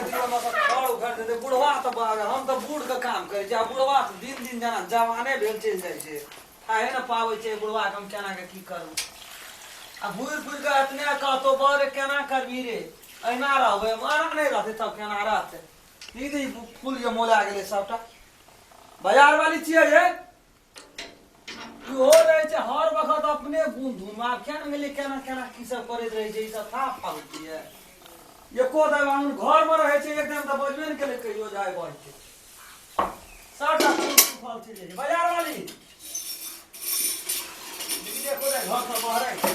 जतियो ने तऽ खड़ उखड़ देतै बुढ़वा तऽ बाप रे, हम तऽ बूढ़ के काम करै छी आ बुढ़वा तऽ दिन दिन जेना जवाने भेल चलि जाइ छै थाहे ने पाबै छै बुढ़वा के हम केना के की करू आ घुरि फिर के एतने कहतो बड़ केना करबी रे एना रहबै एना नहि रहतै तब केना रहतै ई तऽ ई फूल जे मोला गेलै सबटा बाजार वाली छियै रे इहो रहै छै हर वक्त अपने गुण धुन आब केना गेलै केना केना की सब करैत रहै छै ई सब था फाबै छियै एको दबान घर मे रहै छै एकदम तऽ बजबे ने केलै कहियो जाय बज छै सबटा फूल फल चलि जाइ छै बाजार वाली दीदी एको दा घर से बहरै छै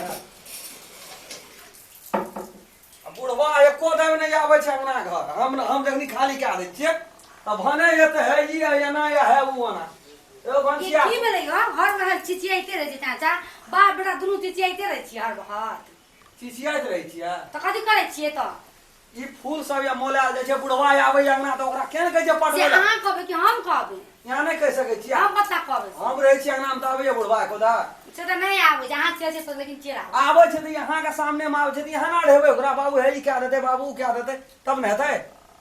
आ बुढ़वा एको दाम नहि आबै छै अंगना घर हम जखनी खाली कए दै छियै तऽ भने एतै हे ई एना या हे ओ एना एगो ई भनसिया की भेलै यौ हर बहर चिचियाइते रहै छै चाचा बाप बेटा दुनू चिचियाइते रहै छियै हर बहर चिचियाइत रहै छियै तऽ कथी करै छियै तऽ ई फूल सब या मोलायल जाइ छै बुढ़वा आबै अंगना तऽ ओकरा केना कहै छै से पटबै लए अहाँ कहबै कि हम कहबै यहाँ नहि कहि सकै छियै हम कता कहबै हम रहै छियै अंगना मे तऽ आबैया बुढ़वा कोदा से तऽ नहि आबै छै अहाँ छियै से लेकिन चलि आबै आबै छै तऽ अहाँके सामने मे आबै छै तऽ यहाँ ना रहबै ओकरा बाबू हे ई कए देतै बाबू ओ कए देतै तब ने हेतै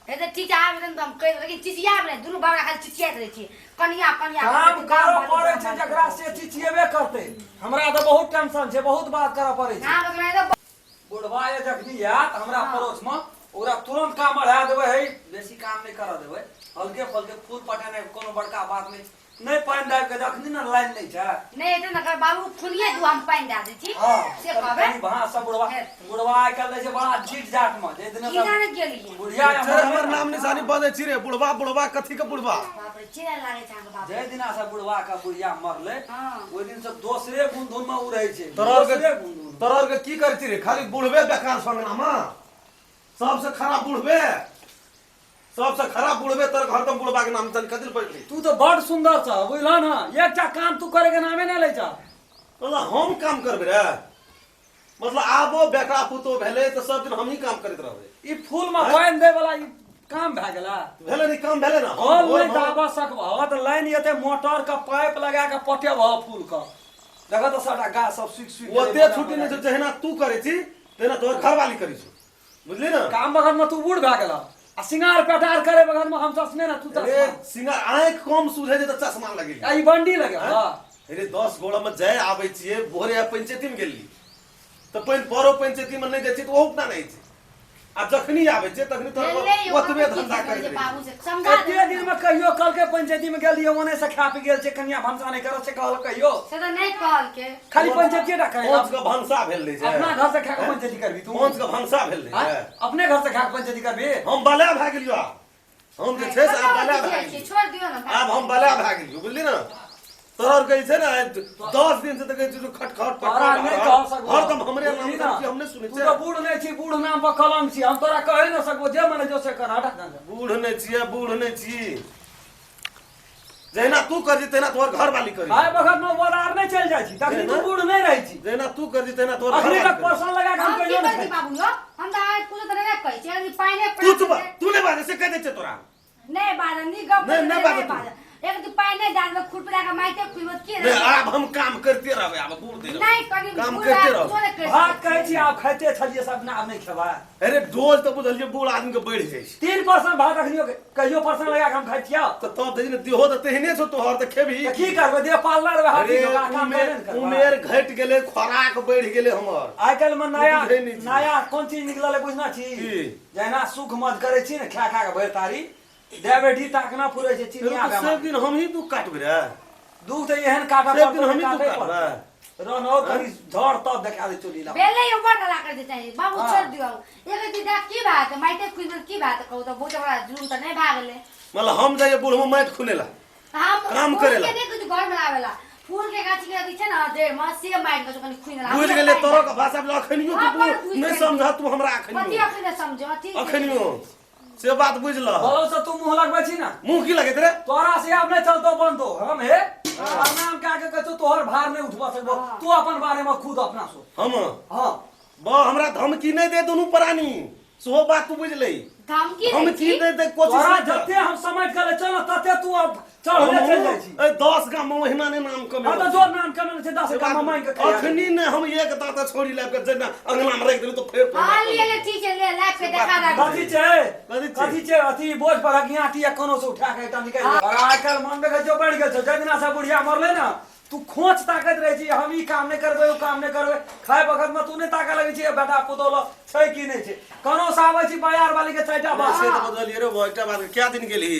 हे तऽ ठीक छै आबै ने तऽ हम कहि देबै लेकिन चिचियाबै नहि दुनू बाबरा खाली चिचियाइत रहै छियै कनिया कनिया काम करऽ पड़ै छै जकरा से चिचियेबे करतै हमरा तऽ बहुत टेंशन छै बहुत बात करऽ पड़ै छै अहाँ लोक नहि तऽ बुढ़वा ये जखनी आयत हमरा पड़ोस मे ओकरा तुरंत काम बढ़ा देबै हे बेसी काम नहि करऽ देबै हल्के फल्के फूल पटेनाइ कोनो बड़का बात नहि छै नहि पानि दाबि के जखनी ने लाइन नहि छै नहि हेतै ने कहबै, बाबू खुनिये दू हम पानि दए दै छी हँ से कहबै कनि भाँ सब बुढ़वा बुढ़वा आइ काल्हि दै छै बड़ा जीट जाट मे जे दिना की सब जाने गेलियै बुढ़िया या चल हमर नाम निशानी बजै छी रे बुढ़वा बुढ़वा कथी के बुढ़वा बाप रे चिड़ै लागै छै अहाँके बाप जे दिना से बुढ़वा के बुढ़िया मरलै हँ। ओहि दिन से दोसरे गुन धुन मे उ रहै छै तोरा आरके दोसरे गुन धुन तोरा आरके की करै छी रे खाली बुढ़बे बेकार संगना मे सबसे खराब बुढ़बे सबसे खराब बुढ़बे तोर हरदम बुढ़बा के नाम तन कथी पड़ली तू तऽ बड़ सुंदर छ बुझल ना एकटा काम तू करे के नामे नहि लै छ मतलब हम काम करबे रे मतलब आबो बेटा पुतो भेलै तऽ सब दिन हमही काम करैत रहबै ई फूल में पानि दै वाला ई काम भए गेला भेलै नहीं काम भेलै ना हम हल भोर नहि मे- दाबऽ सकबह तऽ लाइन एते मोटर के पाइप लगा के पटेबह फूल के देखऽ तऽ सबटा गाछ सब सूखि सूखि गेलै, ओते मोटा छुट्टी मोटा। नहि छौ जहिना तू करै छी तहिना तोहर घरवाली करै छौ बुझली ना काम बगल में तू बूढ़ भए गेला आ सिंगार पेटार करे बगल में हम चश्मे ना तू अरे चश्मा सिंगार आँखि कम सुझे छै तऽ चश्मा लगेली आ ई बंडी लगे आँय? अरे 10 गोड़ा में जाय आबै छियै भोरे आइ पंचायती में गेली तऽ पानि परो पंचायती में नहि जाइ छियै तऽ ओहो उतना नहि छै आ जखनी आबै छियै तखनी भेलै तोहर यौ, ओतबे कथी धंधा चीज करैत छै रहै बाबू से समझा एते देबै दिन में कहियो कल के पंचायती में गेलियै ओने से खा पी गेल छै कनिया भनसा नहि करत से कहल कहियो से तऽ नहि कहलकै खाली पंचायती टा करे पहुँच के भनसा भेल रहै छै अपना घर से खा के पंचायती करबी तू पहुँच के भनसा भेल रहै आँय? छै अपने घर से खा के पंचायती करबी हम बला भए गेलियो आब हम जे छै से आब बला भए गेलियो छोड़ दियौ ने आब हम बला भए गेलियो बुझली ने तोरा आर कहै छै ने आइ 10 दिन से तऽ कहै छै जे खट खट पट तोरा पट नहि हर- कह सकबो हरदम हमरे नाम बुझली करै ना? छी हम नहि सुनै तू छियै तऽ बूढ़ नहि छी बूढ़ नाम पर कलंक छी हम तोरा कहै नहि सकबो जे मने जो से कर हटा बूढ़ नहि छियै बूढ़ नहि छी जहिना तू करजी तहिना तोहर घरवाली करी आइ बखत में बोलार नहि चलि जाइ छी तखनी तू बूढ़ नहि रहै छी जहिना तू करजी तहिना तोहर अखनी घरवाली तक करी। परसन लगा के हम हम की कहियो करै नहि छी बाबू यौ हम तऽ अहाँके कुछो तऽ नहि कहै छी यदि पानि तू चुप तू नहि बाजै से कहि दै छियै तोरा नहि बाजब नीक गप नहि, नहि बाजब तू। बाजब एक दू पानि नहि दए देबै खुरपी लए कऽ माटिते खुइबत की नहि आब हम काम करते रहबै आब बूढ़ दे नहि कनि काम बूढ़ करते आदमी रहबै। कुछो नहि करि भात सकै कहै छी आब खाइते छलियै सब ना आब नहि खेबै अरे डोज तऽ बुझलियै बूढ़ आदमी के बढ़ि जाइ छै 3% भात अखनियो कहियो परसेंट लगा के हम खाइ छियै तऽ तब देखी ने देहो तऽ तेहने छौ तोहर तऽ खेबही तऽ की करबै देह पालना रहबै हाथी अरे जकाँ काम उमेर करबे ने करबै उमेर घटि गेलै खोराक बढ़ि गेलै हमर आइ काल्हि मे नया बुझै नहि छी। नया कोन चीज निकलल है बुझना छी की? जहिना सुख मत करै छी ने खा खा के भरि तारी डायबिटीज ताकना पुरै छै चिनिया तऽ सब बेमारी दिन हमही दुख काटबै रे दुख तऽ एहन काटऽ सब दिन पड़तौ जे हमही दुख काटै काटबै पड़तौ रहनौ कनि झड़ तब देखा दै चोली ला बेले यो बड़ गला कर देते हैं बाबू हाँ। छोड़ दियो एक दिन देख की बात है माइते खुद की बात है कहू तो बहुत बड़ा जुलूम तो नहीं भाग ले मतलब हम जाइए बूढ़ में माटि खुनेला हम काम फूल करेला। के नहीं कुछ घर में आवेला फूल के गाछ के अथी छै ना देह में से मारि के कनि खुइन बुझि गेलै तोरो के भाषा बोले अखनियो हाँ, तू बड़ बूढ़ बुझि नहीं गेलियै। समझ तू हमरा कथी अखनियो अखन समझो ठीक अखनियो से बात बुझि लह बोलो से तू मुंह लगबै छी ना मुँह की लगैत रे तोरा से आब नहीं चलतो बंद हो हम हे प्रणाम कए के कहै छौ तोहर भार नहीं उठबा सकबो हाँ। तू अपन बारे में खुद अपना सोच हम हाँ बा हमरा धमकी नहि दे दुनू प्राणी सेहो बात तू बुझि लही धमकी हम दै की छी दे दे कोशिश तोरा नहि कर। जते हम समझ के चल तते तू अब चढ़ले चलि जाइ छी। ए 10 गाम में ओहिना नहि नाम कमेलहुँ। हाँ तऽ जो नाम कमेने छै 10 गाम मांगि के खाइ। अखनी ने हम एक दाँता छोड़ी लाबि के जेना अंगना में राखि देलहुँ तऽ फेर तोरा हाँ ले ले ठीक छै ले लाइफ के देखा दे। कथी छै? कथी छै? कथी छै? अथी बोझ पर गियाटी या कोनो से उठा के एकटा निकालि ले। और आइ काल्हि मन देखै छियौ बढ़ि गेल छौ। जाहि दिना से बुढ़िया मरलै ने तू खोंच ताकैत रहै छी, हम ई काम नहि करबै ओ काम नहि करबै। खाय बखत में तू नहि ताकऽ लगै छी बेटा पुतोह लग छै कि नहि छै। कोनो से आबै छी बाजार वाली के चारिटा बात। से तऽ बदलियै रे बौ, एकटा बात कए दिन गेलही?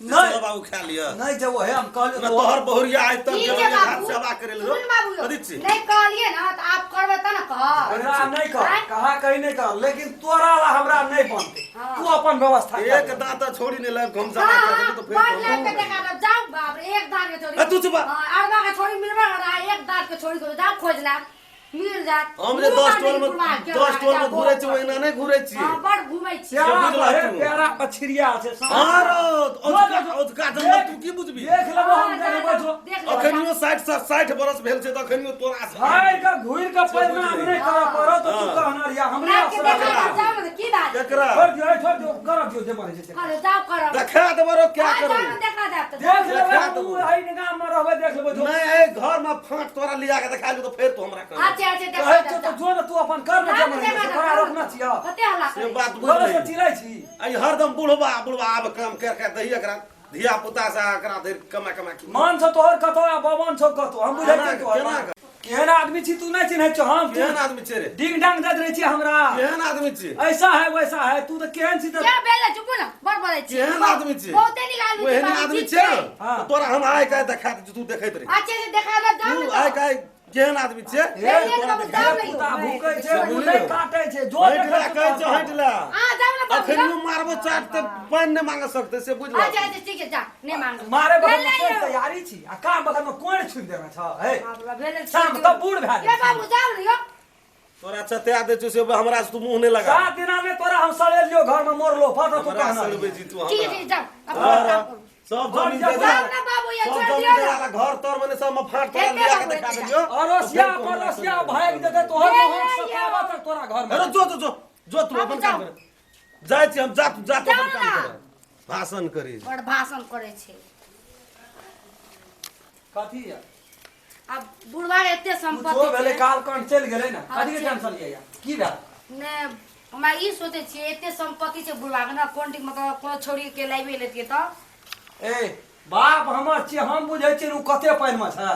नहि। चलो बाबू खा लिअ। नहि जेबो हे, हम कहलियौ ना तो तोहर बहुरिया आइ तक ठीक गेल छै रहियै, बाबू। हाथ सेवा करे सुनू ने बाबू यौ, कथी छी? नहि कहलियै ने तऽ आब करबै तऽ ने कहब। हमरा नहि कह, आँय? कहा कहीं नहि कह, लेकिन तोरा ला हमरा नहि बनतै। हाँ। तू अपन व्यवस्था कर। एक दाँत छोड़ी नहि लाबि के हम जमा हाँ, कर हाँ, देबौ तऽ फेर बड़ तोहर लाइफ के देखा देब। जाउ बाप रे, एक दाँत के छोड़ी। ए, तू चुप। हाँ, अरबा के छोड़ी मिलबा करा, एक दाँत के छोड़ी के जाउ खोज लाब, मिल जात। हम जे मुँह 10 बांधि टोल में बुढ़वा के 10 टोल में जाउ, घूरै छी बहुत। ओहिना नहि घूरै छी। हाँ, बड़ घूमै छी। प्यारा बुझलह पर तू। प्यारा पछिरिया छै। हाँ रौ, जो, जो, औझका जंगल तू की बुझबी? देख लेबो हम, हाँ, देख जा, लेबो जा, जो। देख लेबो, अखनियो 60 बरस भेल छै तऽ अखनियो तोरा से हारि के घुरि के परिणाम नहि करऽ पड़त तऽ तू हाँ। कहना रहिया हमरे लाइफ के आसरा देखा करा। देब, जाउ ने, की बात? केकरा? छोड़ दियौ, छोड़ दियौ, करऽ दियौ जे मरै छै से। अरे जाउ करब। देखा देबो रौ क्या हाँ, करू? जाउ ने, देखा देब तऽ। देख लेबै देखा हम, देबो। एहि गाम में रहबै, देख लेबै जो। नहि एहि घर में फाँट तोरा लिया के देखा देबौ तऽ फेर तू हमरा कहबे। अच्छा अच्छा देखा कहै देब, छियौ तऽ जाउ। जो ने तू अपन कर ने जे जाउ ने, मरै छै देखा से, देब, तोरा जाउ ने। रोकना छियौ। कते हल्ला से करै बात छी? बुझ घरे से नहीं। चिड़ै छी। आई हरदम बुढ़बा बुढ़बा आब काम कर के दही एकरा धिया पुता से एकरा धरि कमा कमा के मान छौ तोहर कतौ आ बबन छौ कतौ, हम बुझै केना छियौ तोहर केना बात। केहन आदमी छी तू नहि चिन्है छौ हम। तू केहन आदमी छै रे? डिंग डांग दैत रहै छी हमरा। केहन आदमी छै? ऐसा है वैसा है, तू तऽ केहन छी तऽ क्या भेलै? चुपू ने, बड़ बोलै छी। केहन आदमी छै? बहुते नीक आदमी छै ओहन बाबू, आदमी ठीक छै छै। हाँ। तऽ तोरा हम आइ काल्हि देखा दै छी, तू देखैत रही। अच्छा अच्छा देखा देब, जाउ तू ने आइ तऽ। काल्हि केहन आदमी छै? हे, ले तोरा बाबू, देखा जाउ दै ने छी। यौ। कुत्ता भूकै छै, से ओ बुझली नहि ने? काटै छै, जो हटि देखै ला छौ कहै छै तोहर। हटि ला। अहाँ जाउ ने बाबू, अखनियो जाउ। मारबो चाट तऽ पानि नहि मांग सकतै से बुझल। अच्छा अच्छा ठीक छै, जा, नहि मांगब। मारे बखत भेलै में कोन यौ। तैयारी छी आ काम बखत में कोन छुपि देने छ हे। बाप रे, भेलै शाम छोड़ि तब दियौ। बूढ़ भए ये गेल बाबू छी। जाउ ने यौ। तोरा चतया दै छौ से हमरा से तू मुंह नहि लगा। 7 दिना में तोरा हम सड़ेलियो घर में मोरलो फट तू हमरा कहना सड़बै छी तू ठीक हमरा। छै, जाउ अपन तोरा काम करू। सब जमीन जाउ दे जाउ ने बाबू, ये सब छोड़ि जमीन दियौ दे ने। वाला घर तर मने सब में फाट तोरा हेतै लिया के बाबू, देखा हेतै। देलियो। अड़ोसिया तो फेर तू हमरा पड़ोसिया सड़बै। भागि जेतै तोहर हे मोहन यौ। सताबऽ तक तोरा घर में। अरे जो जो जो जो तू बाबू, अपन काम जाउ। कर। जाइ छी हम, जा तू जा तू जाउ अपन काम ना। कर। भाषण करी। बड़ भाषण करै छै। कथी है? आब बुढ़वा के एते कुछो संपत्ति भेलै छै। काल कंठ चलि गेलै ने, हाँ, कथी के चलि। टेंशन लियै की भेल? ने हमरा ई सोचै छियै एते संपत्ति छै बुढ़वा के ने, कोन ठीक मतलब कोनो छोड़ी के लाइबे लेतियै तऽ। ए बाप हमर छियै, हम बुझै छियै ओ कते पानिमे छै।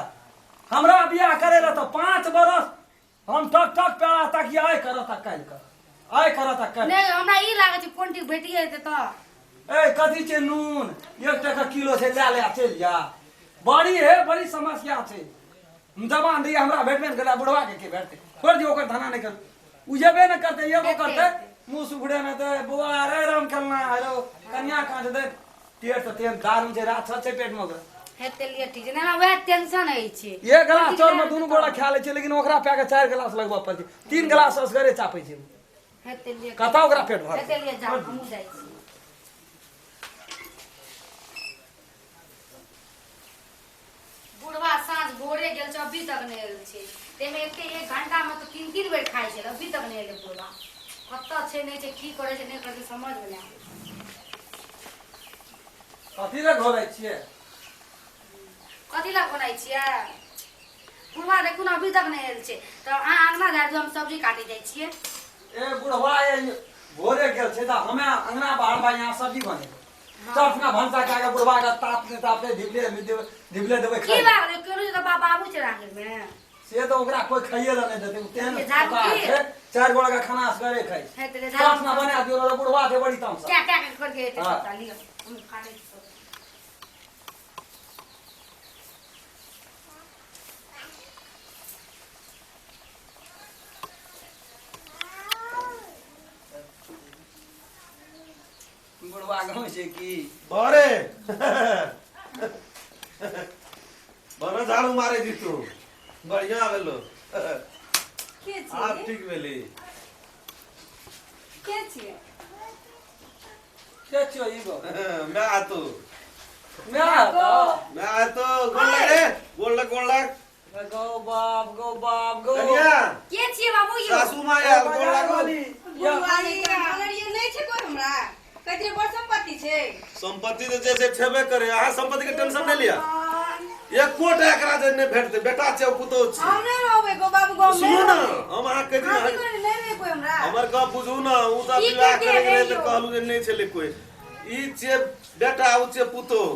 हमरा बियाह करै लए तऽ 5 बरस हम टक टक पेड़ा तक आइ करत आ काल्हि करत, आइ करत आ काल्हि। नहि हमरा ई लागै छै कोन ठीक भेटिए जेतै तऽ। ए कथी छै नून 1 टका किलो छै, लए ले चलि जा। बड़ी हे बड़ी समस्या छै। जवान रहियै हमरा भेटबे नहि करै, बुढ़वा के के भेटतै? छोड़ि दियौ ओकर धना नहि करू, ओ जेबे नहि करतै, एबो हेतै, करतै हेतै। मुँह सुखड़े नहि तऽ बौआ रे राम खेलना हेलो कन्या कहाँ छै? देख पेट तऽ तेहन दारुण छै, राक्षस छै पेटमे ओकरा। हेतै लिए ठीक छै, नहि हमरा वएह टेंशन अछि। 1 गिलास कोन ठीक चाउरमे लए दुनू लेतै गोरा तऽ। खा लै छै, लेकिन ओकरा पा कऽ 4 गिलास लगबऽ पड़ै छै, 3 गिलास असगरे चापै छै। हेतै लिए कतऽ ओकरा पेट भरतै? हेतै लिए जाउ, हमहूँ जाइ छी। बुढ़वा साँझ भोरे गेल छै, अभी तक नहि आयल छै। ताहिमे एते 1 घंटामे तऽ 3-3 बेर खाइ छै, अभी तक नहि एलै बुढ़वा। कतऽ छै नहि छै, की करै छै नहि करै छै समझमे नहि आबै छै। कथी लए घोरै छियै? कथी लए घोरै छियै? बुढ़वा देखू ने अभी तक नहि आयल छै, तऽ अहाँ अङ्गना जा दियौ, हम सब्जी काटै जाइ छियै। ए बुढ़वा ये भोरे गेल छै तऽ हमे अंगना बाहर बा यहाँ सब्जी बनेबै। चटना भनसा खा के बुढ़वा के तापने तापने ढिबले ढिबले देबै की खाइ लए। बात रे, केलु तऽ बाबू छै रांगेर में। से तऽ ओकरा कोइ खाइए लए नहि देतै, ओ तेहन ये झाड़ू सुखार की? छै, 4 गोड़ा के खाना असगरे खाइ छै। हेतै रे, झाड़ू। चटना बना दियौ रे, बुढ़वा छै बड़ी तामसा। क्या क्या करके हेतै हाँ। सबटा, लिअ हम काटै छी सब। बुढ़वा गाँव छै की? बरे बड़ा झाड़ू मारे छी तू, बढ़िया भेलो। के आब छियै? ठीक भेली। के छियै? के छियौ ई गो? मैं आ तू मैं गो। मैं आ तो गोल लग रे, गोल लग, गोल लग। गो बाप गो बाप गो। कनिया के छियै बाबू यौ? सासू माँ आयल, गोल लागो। या बुढ़वा नहि छै, नहि छै कोइ हमरा। कहैत रहियै बड़ संपत्ति छै। संपत्ति तऽ जे छै छेबे करे, अहाँ संपत्ति के टेंशन नहि लिअ। एकोटा एकरा जे नहि भेटतै, बेटा छै पुतोह छै। हम नहि रहबै गो बाबू गाँव। सुनू ने, हम अहाँ कहै अहाँ की छी करै नहि रहबै कोइ हमरा। हमर गप बुझू ने। ओ तऽ की विवाह करके करे रहै तऽ रहियौ? कहलू जे नहि छलै कोइ। ई छै बेटा, ओ छै पुतोह,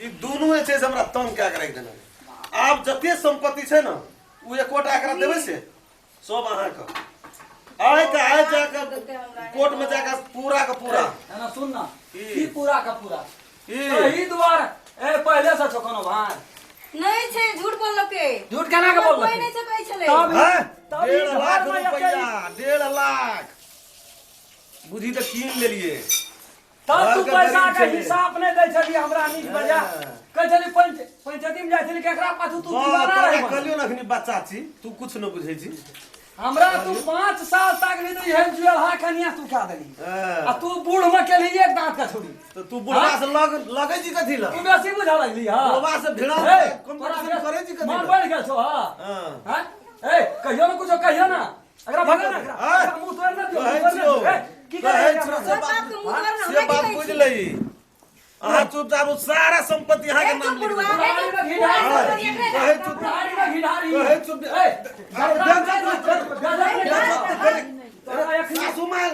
ई दुनू जे छै से हमरा तंग कए के राखि देलक। आब जते संपत्ति छै ने, ओ एकोटा एकरा देबै से सब अहाँके। आइ के आइ जाके कोर्ट में जाके पूरा के पूरा। एना सुन ना। की? की पूरा का पूरा? की? एही दुआरे ए पहिले से छौ कोनो भाई? नहि छै, झूठ बोललकै। झूठ केना के कोइ बोललकै? नहि छै कहै छलै। तब हैं? तब ई 1.5 लाख घरमे रुपया, 1.5 लाख बुझी तऽ कीन लेलिए। तब तू घरके पैसा गरीब के छलियै। हिसाब नहि दै छली हमरा नीक बजा। हाँ। कहै छली पंच पंचायती में जाइ छली, केकरा पाछू तू वाह, दीवाना तोरा रही बनल। कहलियौ ने अखनी बच्चा छी तू, कुछ न बुझै छी। हमरा तू 5 साल तक नहीं तो एहन जुएल हा कनिया तू खा देली। हाँ। आ तू बूढ़ में केलही एक दांत का छोड़ी। तऽ तू बुढ़वा से लग लगै छी कथी लग? तू बेसी बुझा लगली। हां, बुढ़वा से भिड़ा ए, कंपटीशन करै छी कथी मन लग? बढ़ गेल छौ। हां। हाँ। हां, ए कहियो ना कुछो कहियो ना, एकरा भगा ना एकरा। हाँ। एकरा मुंह तोड़ ना दियो, कहै मुंह तोड़ ना छियौ। दियो। ए, की कहै करै छियौ, तोर बाप के मुंह तोड़ ना, से हमरा की बात कहै बुझ छी? लही। अहाँ चुपचाप ओ सारा संपत्ति अहाँके ए, नाम चुप लिख बुढ़वा। देबै। बुढ़ारी में घी ढारी। हाँ, कहै चुप बुढ़ारी में घी ढारी। कहै चुप। ए, अरे बेइज्जत नहि कर, बेइज्जत नहि कर। तोरा एखनी सासू माँ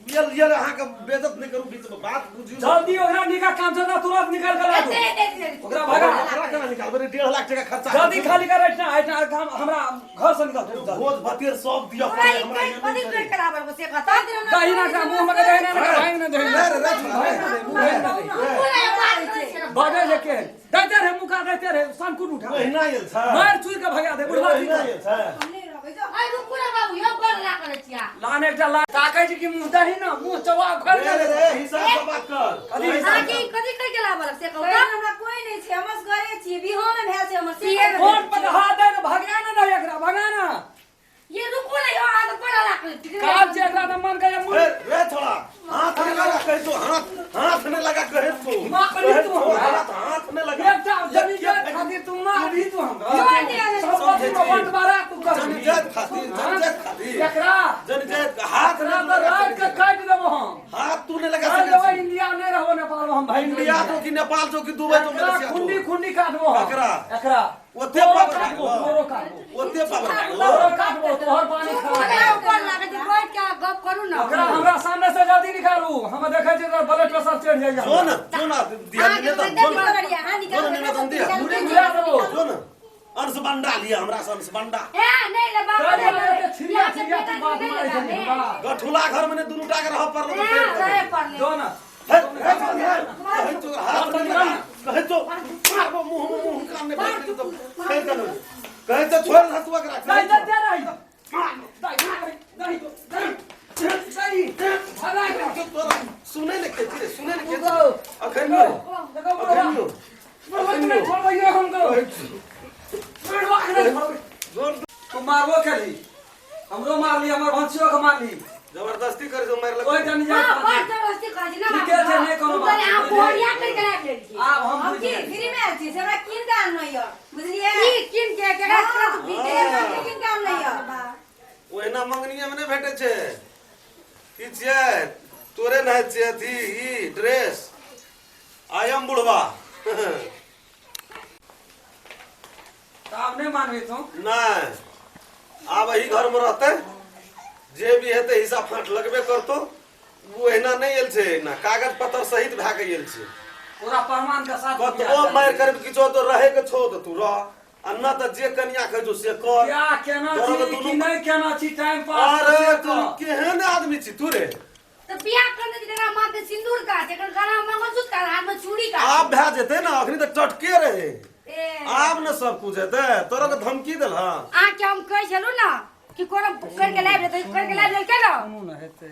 ये ये अहाँके बेइज्जत नहि करू बीच में, बात बुझियौ। जल्दी ओकरा निका काम से ना तुरंत निकल के ला दो। एते एते ओकरा भगा। ओकरा केना निकालबै रे? 1.5 लाख टका खर्चा जल्दी खाली कर एहिठिना एहिठिना काम हमरा घर से निकल तू जल्दी। भोज भतेर सब दिअ पूरा पड़ै ई हमरा। कथी एहन नहि करि करी। कराबल से कथा। दही ना खा मुंह में के दही ना खा, भांग ना दही। रे रे रे, भांग ना दे, मुंह भांग ना दे। पूरा एक बात करै छै ने। बजे जे के दैते रहे मुका दैते रहे सनकुन उठा ओहिना आयल छै। मार चुर के भगा दे बुढ़वा की ओहिना कर। आयल छै। हम नहि रहबै, जाउ। ऐ रुकू ने बाबू, यौ बड़ ला करै छियै। लान एकटा ला ताकै छै कि मुंह दही ना मुंह चवा घर रे रे रे, हिसाब से बात कर। कथी हिसाब? अहाँके ई कथी करि के लाबल से कहू कहै तऽ? हमरा कोइ नहि छै, हम असगरे छियै, बिहो नहि भेल छै हमर से। बिहे कहै फोन पर हाथ दे ने, भगा ना दही एकरा, भगा ना। ये रुकू ने यौ, अहाँ तऽ बड़ हल्ला करै छियै। काज छै एकरा तऽ मन के मुंह रे रे छोड़ा, हाथ नहीं लगा कहे तो, हाथ हाथ नहीं लगा कहे तो। माँ करी कहे तू तो, हमरा। हाथ हाथ नहीं लगा। एकटा जमीन जायत खातिर तू मार भी तू हमरा। छोड़ दिया ने। संपत्ति में बंटवारा तू कर। जनजात खातिर, जनजात खातिर। एकरा जनजात हाथ एकरा नहीं तऽ लगा रात के सकै छी। काटि देबो हम। हाथ तू नहीं लगा चल सकै देबै छी। इंडिया नहि रहबो नेपाल में हम भाई। इंडिया तो कि नेपाल तो कि दुबई तो एकरा मलेशिया खुंडी तो। खुंडी काटबो हम। एकरा? एकरा ओते तोरो पावर काटबो, लागलो। तोरो काटबो, ओते पावर लागलो। तोरो काटबो, तोहर पानी चुप खा। हो ऊपर लागै छै, बैठ के अहाँ गप करू ने। ओकरा हमरा सामने से जल्दी निकालू, हम देखै छियै तऽ ब्लड प्रेशर चढ़ि जाइए। जो न जो न दिया अहाँके निवेदन तऽ जो न। करिया, अहाँ निकालू, जो न निवेदन दिया। निकालू। मुड़ी घुरा देबो। जो न अंश बंडा लिया हमरा से, अंश बंडा। हे नहि ले बाबू, तोरे नहि ले। एते छिरिया यहाँ के छिरिया बेटा तू बात नहि मारै लेबा, छली हे। हमरा। गठुला घर में ने दुनू टा के रह पड़ल तऽ हे, फेर रहे करबै। पड़लै। जो न। हे, हे, चल, हे, कहै तो हाथ नहीं लगा, कहै तो मारबो मुँह में, मुँह कान में भरि देतौ। फेर करबै। कहै तो छोड़ दे तू एकरा। नहीं दे रही नहीं नहीं नहीं नहीं भगा एकरा। तोरा सुनै ने के छी रे, सुनै ने के छी। देखो, अखन यो, देखो अखन बुढ़वा। यो। बुढ़वा के नहीं छोड़बै हमको। कहै छी, बुढ़वा के नहीं छोड़बै। जोर तू मारबो केली, हमरो मारली, हमर भंसियो के मारली। जबरदस्ती करै छौ मारि ओहि लग। जन हाँ, जाइत बड़ जबरदस्ती करै छी ने ठीके बाबू। छै, नहि कोनो हम बात। कहलियै, अहाँ बोरिया करि के राखि लेलियै। आब हम हम बुझि की गेलियै। फ्री में आयल छी से हमरा कीन के आनलो यऽ, बुझलियै? की कीन के केकरा केकरा से बीते हाँ, कीन के आनलो यऽ। ओहिना मंगनीये मे नहि भेटै छै। की छियै तोरे नहि छियै अथी ई ड्रेस। I am बुढ़वा। तऽ आब नहि मानबी तू? नहि, आब एही घर मे रहतै। जे भी हेतै हिस्सा फाँट लगबे करतौ। ओ एहिना नहि आयल छै, एहिना कागज पत्तर सहित भए के आयल छै। पूरा प्रमाण के साथ। कतबो मारि करबी किछो तो रहे के छौ तऽ तू रह, आ न तऽ जे कनिया कहै छौ से कर। क्या केना तोरा छी तऽ कि दुनू नहि केना छी, टाइम पास। अरे तू केहन आदमी छी तू रे? तऽ बियाह करने जकरा माथ में सिंदूर का, जकर गला में मंगलसूत्र का, हाथ में चूड़ी का। आब भए जेतै ने, अखनी तऽ टटके रहे। ए आब ने सब कुछ हेतै। तोरा के धमकी देल हँ? अहाँके हम कहै छलहुँ ने कि कोनो करके लाबि लेतै, करके लाबि लेलकै ने। सुनू ने, हेतै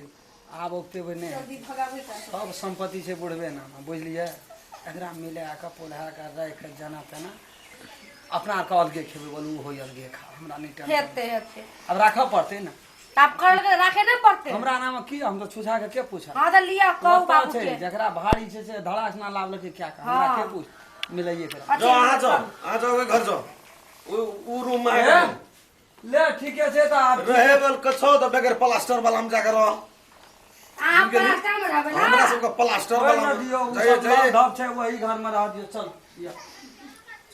आब ओतेबे नहि हेतै। जल्दी भगाबै तऽ। सब सम्पत्ति छै बुढ़बे नाम, बुझलियै? एकरा मिला कऽ पोल्हा कऽ राखि कऽ जेना तेना अपना आरके अलगे खेबै। बोलू होइ अलगे खा, हमरा नहि टेंशन। हेतै हेतै। आब राखऽ पड़तै ने। तऽ आब करलकै राखे नहि पड़तै। हमरा नाम की, हम तऽ छुछा के के पूछा? हँ तऽ लिअ, कहू बाबू छै के। जकरा भारी छै से धड़ाक ना लाबलकै क्या का, हमरा हाँ। के पूछ मिलाइए के। जाओ अहाँ, जाओ अहाँ, जाओ घर, जाओ उ उ रूम में। ए, ले ठीके छै तऽ आब रहे बल कछो तऽ बगैर प्लास्टर वाला में जाके रह। अहाँ प्लास्टर में रहबै ना हमरा सबके प्लास्टर ओहि वाला न दियौ ओ जाइए सब जाइए धप छै वही घर में रह दियौ चल दियौ।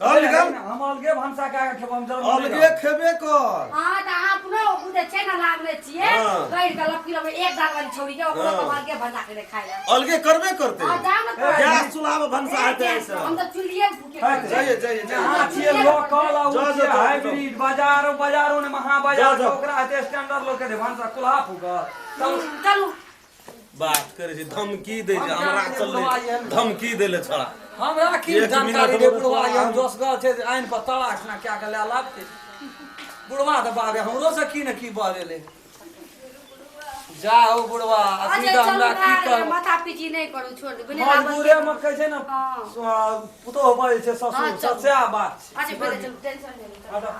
चल निकल हम अलगे भनसा कए के खेब हम जरूर अलगे खेबे कर हाँ तऽ अहाँ अपनो ओ जे छै ने लागने छियै हाँ। गैर के लपकी लपकी एक दाल वाली छोड़ी के ओकरो हाँ। के अलगे भनसा के खाइ लए अलगे करबे करते हाँ जाओ ना करै। गैस चूल्हा में भनसा हेतै ए, ऐसे हम तऽ चूल्हिए में फूके खाइ छियै। जाइए जाइए जाइए अहाँ छियै लोकल आ उ जा, जा, छियै जा, जा। हाइब्रिड बाजारो बाजारो ने महा बाजार जा, जा। ओकरा हेतै स्टैंडर्ड लोक के भनसा कुल्हा फूकत चल चलू बात करे छै धमकी दै छै हम हमरा जानै चलले बुढ़वा एहन। धमकी देले छोड़ा हमरा की एक जानकारी मिनट रे में बुढ़वा तो हम जोसगर छै जे आइन पर तलाश ना क्या के ले लाबते बुढ़वा तऽ बाबे हमरो से की ने की बहरेले जाओ बुढ़वा अखनी अच्छा तऽ चलू हमरा की भए गेलै, करब माथा पीची नहि करू छोड़ दू बिना लागल मजबूरे में कहै छै ने हाँ। पुतोह बजै छै हाँ, ससुर चलू। सएह बात छै अच्छा पहिले चलू टेंशन नहि लिअ, चलू। अच्छा।